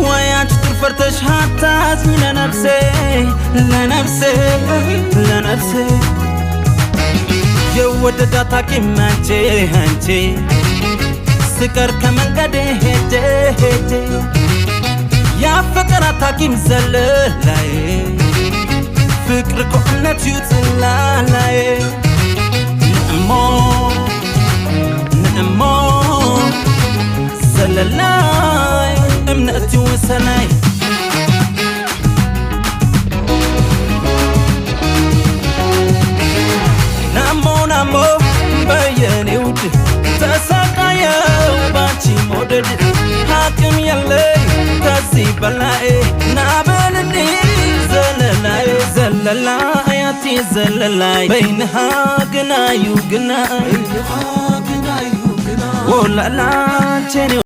ወይ አንቺ ጥር ፈርተሽ አታዝኝ ለነፍሴ፣ ለነፍሴ፣ ለነፍሴ። የወደዳት አቂም አንቺ፣ አንቺ ስቀር ከመንገዴ ሄጄ ሄጄ፣ ያፈቀራት አቂም ዘለላይ፣ ፍቅር እኮ እምነት እዩ ጽላላይ። ንእሞ ንእሞ ዘለላይ እምነት ወሰናይ። ናሞ ናሞ በየኔ ውድ፣ ተሰቃየው ባንቺ መውደድ፣ አቅም የለኝ ከዚህ በላይ፣ ናበልኒ ዘለላይ፣ ዘለላይ አቲ ዘለላይ በይንሃ ግናዩ ግናይ ወላላቼኔ።